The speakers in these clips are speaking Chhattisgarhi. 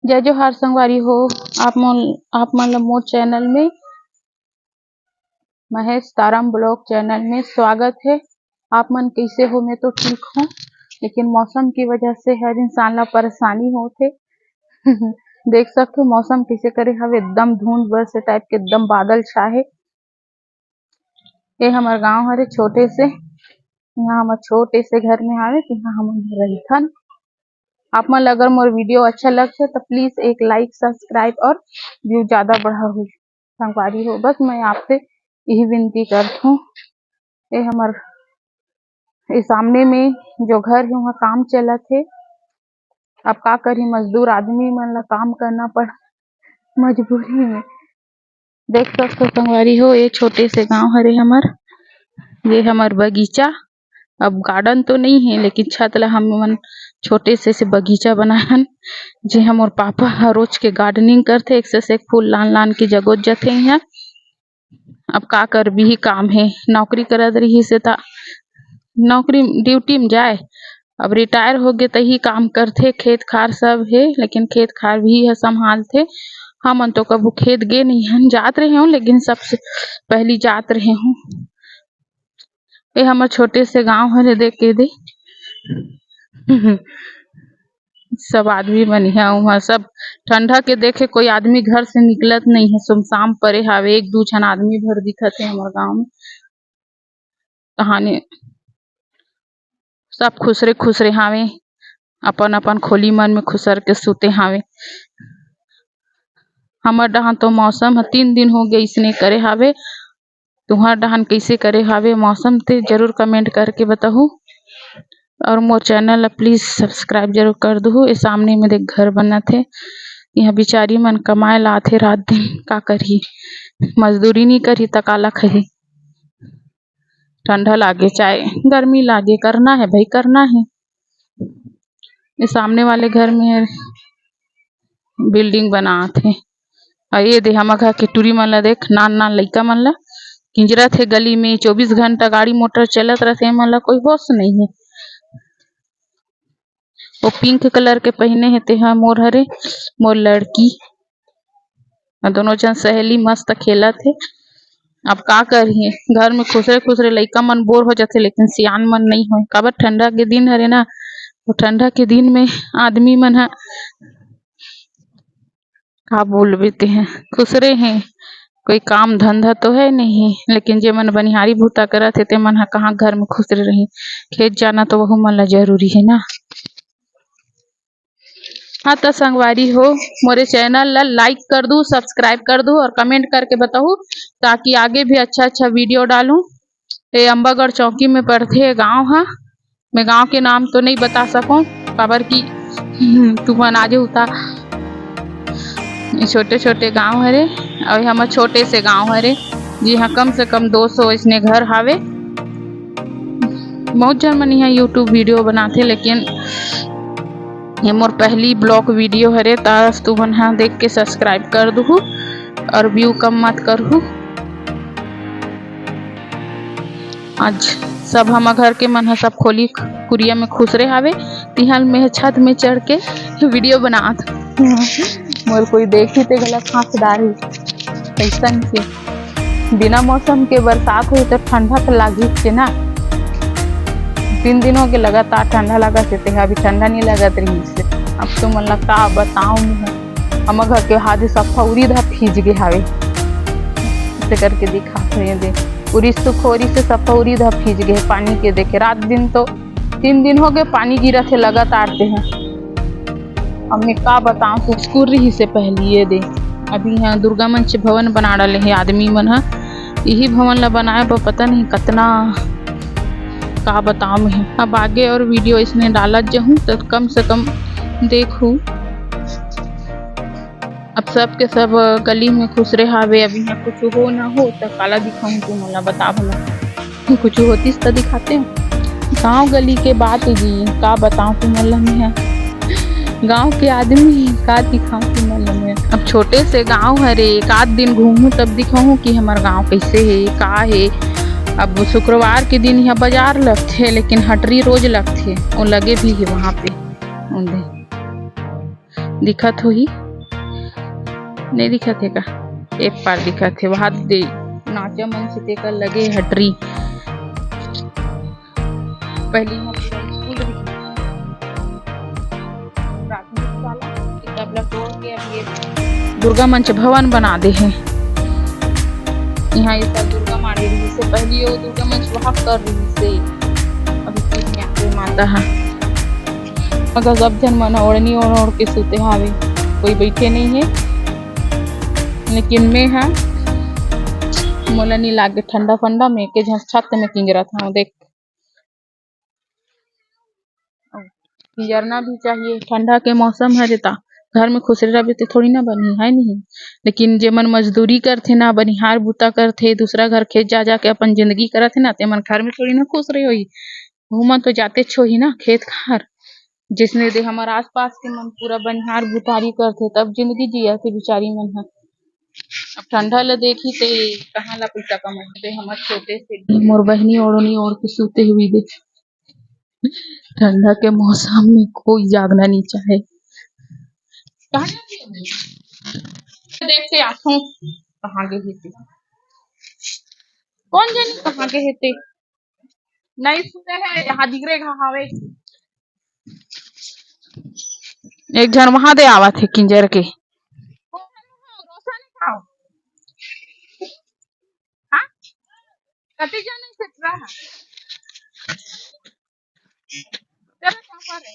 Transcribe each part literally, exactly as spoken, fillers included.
जय जोहार संगवारी हो, आप मन, आप मन ल मोर चैनल में, महेश तारम ब्लॉग चैनल में स्वागत है। आप मन कैसे हो? मैं तो ठीक हूँ, लेकिन मौसम की वजह से हर इंसान ला परेशानी होथे। देख सकते हो मौसम कैसे करे हवे, एकदम धुंध बरसे टाइप के, एकदम बादल छाए। ये हमर गांव हरे छोटे से, यहाँ हमर छोटे से घर में आवे, तो यहाँ हमन रहिथन। आप मन ला अगर मोर वीडियो अच्छा लगथे तो प्लीज एक लाइक, सब्सक्राइब और व्यू ज्यादा बढ़ाहू संगवारी हो। बस मैं आपसे यही विनती करथूं। ये हमर, ये सामने में जो घर है वहाँ काम चलत हे। अब का करी, मजदूर आदमी मन ला काम करना पड़ मजबूरी में। देख सकते हो संगवारी हो, ये छोटे से गांव हरे हमर, ये हमर बगीचा। अब गार्डन तो नहीं है, लेकिन छत ला हम मन छोटे से, से बगीचा बनाए हन, जे हमर पापा ह रोज के गार्डनिंग करथे। एक से, से एक फूल लान लान के जगोत जथे यहाँ। अब का करबी, ही काम है, नौकरी करत रही से ता नौकरी ड्यूटी में जाए, अब रिटायर हो गए त ही काम करथे। खेत खार सब हे, लेकिन खेत खार भी ह संभालथे। हमन तो कभू खेत गे नहीं हन, जात रहे हूँ, लेकिन सबसे पहली जात रहे हूँ। ये हमर छोटे से गांव हरे, देख के दे। सब आदमी मन इहाँ उहाँ, सब ठंडा के देखे कोई आदमी घर से निकलत नहीं है, सुमसाम परे हावे, एक दू झन आदमी भर दिखत है हमर गांव में। कहानी सब खुसरे खुसरे हावे, अपन अपन खोली मन में खुसर के सुते हावे। हमर डहान तो मौसम ह तीन दिन हो गए इसने करे हावे। तुहर डहान कैसे करे हावे मौसम, ते जरूर कमेंट करके बताहू। और मोर चैनल ला प्लीज सब्सक्राइब जरूर कर दूहू। ये सामने में देख घर बनत हे, यहाँ बिचारी मन कमाए ला आथे रात दिन, का करही, मजदूरी नहीं करही त काला खही। ठंडा लागे चाहे गर्मी लागे, करना है भाई, करना है। ये सामने वाले घर में बिल्डिंग बनात हे। और ये दे हमर घर के टूरी मन ला देख, नान नान लइका मन ला किंजरत हे गली में। चौबीस घंटा गाड़ी मोटर चलत रथे, एमन ला कोई होश नहीं है। वो पिंक कलर के पहने हे, तेहा मोर हरे, मोर लड़की। अउ दोनों झन सहेली मस्त खेलत हे। अब का करही, घर में खुसरे खुसरे लइका मन बोर हो जाथे, लेकिन सियान मन नहीं होय। काबर ठंडा के दिन हरे ना, वो ठंडा के दिन में आदमी मन ह का बोलबे तेहा, खुसरे हे, कोई काम धंधा तो है नहीं, लेकिन जे मन बनिहारी भूता करत हे, ते मन ह कहाँ घर में खुसरे रही, खेत जाना तो वहू मन ला जरूरी है ना। हाँ, तो संगवारी हो, मोरे चैनल ला लाइक कर दू, सब्सक्राइब कर दू और कमेंट करके बताहू, ताकि आगे भी अच्छा अच्छा वीडियो डालूं। ये अम्बागढ़ चौकी में पड़थे गांव हा। मैं गांव के नाम तो नहीं बता सकूं, काबर कि तुमन आ जाहू ता। ये छोटे छोटे गांव हरे, और हमर छोटे से गांव हरे, जी हाँ, कम से कम दो सौ इसने घर हावे। बहुत झन मन यहाँ YouTube वीडियो बनाथे, लेकिन ये मोर पहली ब्लॉग वीडियो हरे, त तुमन ह देख के सब्सक्राइब कर दूहू और व्यू कम मत करहू। आज सब हमर घर के मन ह सब खोली कुरिया में खुसरे हावे, तिहाल में छत में चढ़ के वीडियो बनात। मोर कोई देखी ते गलत हाथ डारी, कैसन के बिना मौसम के बरसात होई तो ठंडा तो लागिस के ना। तीन दिन हो गए लगातार ठंडा लगत हे, तेहा अभी ठंडा नहीं लगत रहिस। अब तुमन ला का बताऊं मैं, हमर घर के हादी सफा उरीद ह फीज गे हावे। ऐसे करके दिखात हे दे, उरीद सुखोरी से सफा उरीद ह फीज गे हे पानी के। देखे रात दिन तो तीन दिन हो गए पानी गिरत हे लगातार, तेहा अब मैं का बताऊं, कुकुर रही से पहली ये दे। अभी यहाँ दुर्गा मंच भवन बना डाले हे आदमी मन ह, यही भवन ला बनाए बर पता नहीं कतना, का बताऊं मैं। अब आगे और वीडियो इसने डालत जहूं तो कम से कम देखू। अब सब के सब गली में खुसरे हावे, अब यहाँ कुछ हो ना हो तो काला दिखाऊं, तुमन ला बता भला। कुछ होतिस त दिखाते हो। गांव गली के बात जी, का बताऊं तुमन ला मैं, गांव के आदमी का दिखाऊं तुमन ला मैं। अब छोटे से गांव हरे, एक आध दिन घूमू तब दिखाऊं कि हमर गांव कैसे हे, का हे। अब शुक्रवार के दिन यहाँ बाजार लगथे, लेकिन हटरी रोज लगथे, वो लगे भी है वहां पे। उंदे दिखत होही, नहीं दिखत हे का? एक पार दिखत हे, वहाँ दे नाचा मंच तेकर लगे हटरी। पहली हम पूरा स्कूल रही, प्राथमिक शाला, तब ला तोड़ के अब ये दुर्गा मंच भवन बना दे हे। यहाँ ये साल दुर्गा माड़ी रही से, पहली वो दुर्गा मंच वहाँ कर रही से, अभी फिर यहाँ पे माता है। मगर सब झन मन ओढ़नी ओढ़ ओढ़ के सुते हावे, कोई बैठे नहीं है। लेकिन मैं हा, मोला नहीं लागे ठंडा फंडा, मैं के झन छत में किंजरत हूँ। देख, किंजरना भी चाहिए, ठंडा के मौसम हरे ता घर में खुसरे रहिबे ते थोड़ी ना बनही, है नहीं? लेकिन जेमन मजदूरी करथे ना, बनिहार बूता करथे, दूसरा घर खेत जा जा के अपन जिंदगी करत हे ना, तेमन घर में थोड़ी ना खुसरे होही। ओमन तो जातेच होही ना खेत खार। जिसने दे हमर आसपास के मन पूरा बनिहार बुतारी करथे, तब जिंदगी जियथे बिचारी मन ह। अब ठंडा ल देखही ते कहाँ ला पइसा कमाही? ते हमर छोटे से मोर बहिनी ओढ़नी ओढ़ के सूते हुई दे। ठंडा के मौसम में कोई जागना नहीं चाहे। कहाँ जाती है? देख के आंखों कहाँ गए थे? कौन जानी कहाँ गए थे? नहीं सुते है, यहाँ दिख रहे, कहाँ हवे? एक झन वहां दे आवत हे किंजर के। हाँ? कति जन हे तेरा? तेरा कहाँ पर है?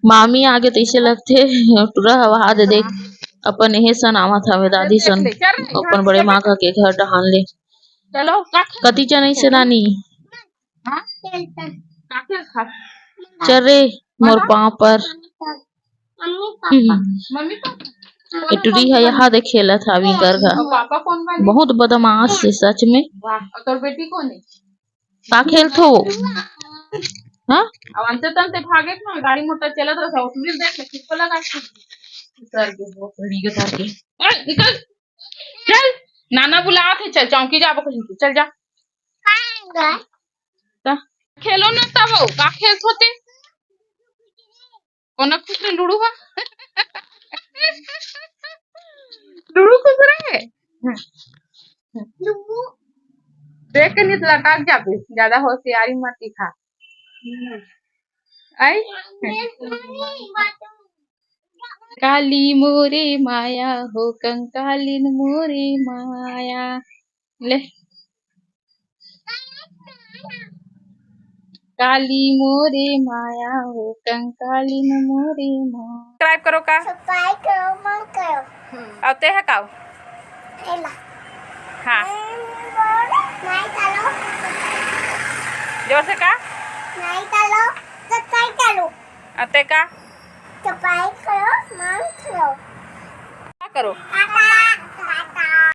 मामी आगे तइसे लगथे, टुरा ह वहा दे देख, अपन एहे सन आवत हवे दादी सन, अपन बड़े माँ का के घर डहान ले। चलो, का खेल-, कति जन अइसे नानी? हाँ? का खेल खा? चल रे, मोर पाँव पर। Mummy papa. हम्म। Mummy papa. ए टुरी ह यहाँ दे खेलत हावी कर घर। पापा कौन बने? बहुत बदमाश हे सच में। वाह, और तोर बेटी कौन है? का खेलथो? हाँ? अब अंते तंते भागे ना, गाड़ी मोटर चलत रहता, उसमें देख ले, किसको लगा के? उतर के, वो पड़ी के उतर के। ओए, निकल। चल, नाना बुलावत हे, चल, चौकी जाबो कहीं, चल जा। त खेलो ना तब, का खेलथो ते? कोना खुसरे लूडो हा? लूडो खुसरे? देख के नहीं तो लटक जाबे, ज्यादा होशियारी मत दिखा। आई? काली मोरे माया हो, कंकालिन मोरे माया। ले। काली मोरे माया हो, कंकालिन मोरे माया। Subscribe करो का? Subscribe करो, मन करो। अउ ते ह का? एला। हाँ। नहीं चलो। जोर से का? नहीं चलो, subscribe करो। अउ ते का? Subscribe करो, मन करो। का करो? टाटा, टाटा।